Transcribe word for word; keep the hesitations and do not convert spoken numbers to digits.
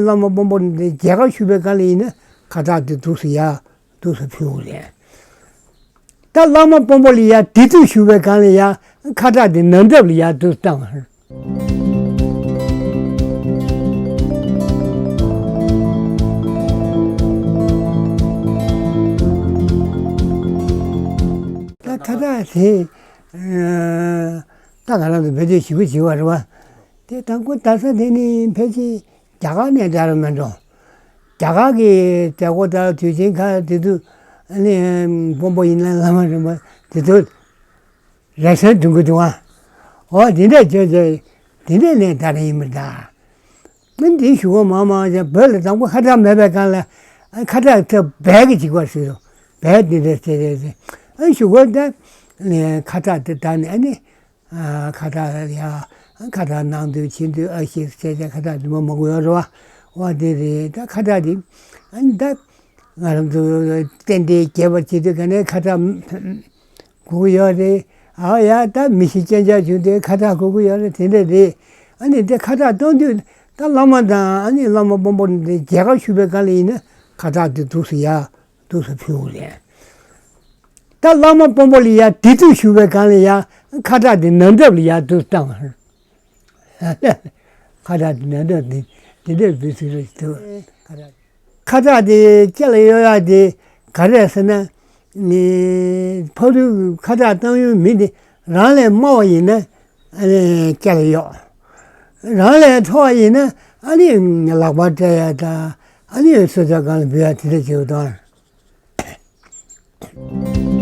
བླ་མ་དཔོན་པོ་འདི་མཇལ་ཁ་ཞུ་བའི་སྒང་ལ་ཡིན་ན་ཁ་བཏགས་འདི་འདུག་སེ་ཡར་འདུག་སེ་ཕུལ་བ་རེད། ད་བླ་མ་དཔོན་པོ་ལ་ཡར་དེ་དུས་ཞུ་བའི་སྒང་ལ་ཡར་ཁ་བཏགས་འདི་ནང་འདབས་ལ་ཡར་འདུག་བཏང་བ་རེད། ད་ཁ་བཏགས་དེ་ད་ག་རང་དུ་བེད་སྤྱོད་ཞིབ་པོ་བྱེད་པ་རེད་བ། དེ་དང་པོ་ད་ས་དེ་ནི་ཕལ་ཆེར་རྒྱ་གར་ནས་དར་མེད་འགྲོ། རྒྱ་གར་གྱི་མཛད་སྒོ་དང་དུས་ཆེན་ཁག་དེ་དུས་ཨ་ནི་དཔོན་པོ་ཡིན་ན་བླ་མ་རིན་པོ་དེ་ཚོ་རེ་ཟུང་འདོན་གྱི་འདུག་ཨ། འོ་དེ་འདྲས་བྱས་བྱས་དེ་འདྲས་ནས་དར་ཡིན་མི་འདྲ། ཨ་འདི་ཞུ་གོ་མ་མ་བྱས་བོད་ལ་དང་པོ་ཁ་བཏགས་མེད་པའི་སྒང་ལ་ཨ་ཁ་བཏགས་ཐབས་སྦས་ཀྱི་བྱེད་པ་ཞིག་རེད། སྦས་དེ་འདྲས་བྱས་བྱས་བྱས་ཨ་ཞུ་གོ་ད་ཁ་བཏགས་དེ་དར་ནས་ཨ་ནི། ཨ་ཁ་བཏགས་ཡ། ཁ་བཏགས་ནང་དུ་ཕྱི་དུ་ཨ་ཞེས་བྱས་བྱས་ཁ་བཏགས་དུ་མ་མང་པོ་ཡོད་རེད་བ། འོ་དེ་རེད། ད་ཁ་བཏགས་དེ་ཨ་ནི་ད་ང་རང་ཚོ་ཏན་ཏན་རྒྱས་པར་བྱེད་དུས་ག་ནས་ཁ་བཏགས་དགོས་ཀྱི་ཡོད་རེད། ཨ་ཡ་ད་མི་ཤི་རྐྱང་རྐྱང་བྱུང་དུས་ཁ་བཏགས་དགོས་ཀྱི་ཡོད་རེད། དེ་འདྲ་རེད། ཨ་ནི་དེ་ཁ་བཏགས་གཏོང་དུས་ད་བླ་མ་དང་ཨ་ནི་བླ་མ་དཔོན་པོ་འདི་མཇལ་ཁ་ཞུ་བའི་སྒང་ལ་ཡིན་ན་ཁ་བཏགས་དེ་འདུག་སེ་ཡར། འདུག་སེ་ཕུལ་བ་རེད། ད་བླ་མ་དཔོན་པོ་ལ་ཡར་དེ་དུས་ཞུ་བའི་སྒང་ལ་ཡར་ཁ་བཏགས་དེ་ནང་འདབས་ལ་ཡར་འདུག་བཏང་བ་རེད། ཁ་བཏགས་དེ་ནང་འདབས་དེ་དེ་འདྲས་འབུལ་ཚུལ་རེད་འདུག་ཁ་བཏགས་ཁ་བཏགས་དེ་ལྕེ་ལ་གཡོག་ཡག་དེ་ག་རེ་ཟེར་ན། ནི་ཕ་རུ་ཁ་བཏགས་བཏང་ཡོང་མི་དེ་རང་ལས་དམའ་བ་ཡིན་ན་ཨ་ནི་ལྕེ་ལ་གཡོག་རང་ལས་མཐོ་བ་ཡིན་ན་ཨ་ནི་ལག་པ་སྤྲད་ཡག་དང་ཨ་ནི་གསོལ་ཇ་སྒང་ལ་འབུལ་ཡག་དེ་འདྲ་བྱེད་དགོས་དང་།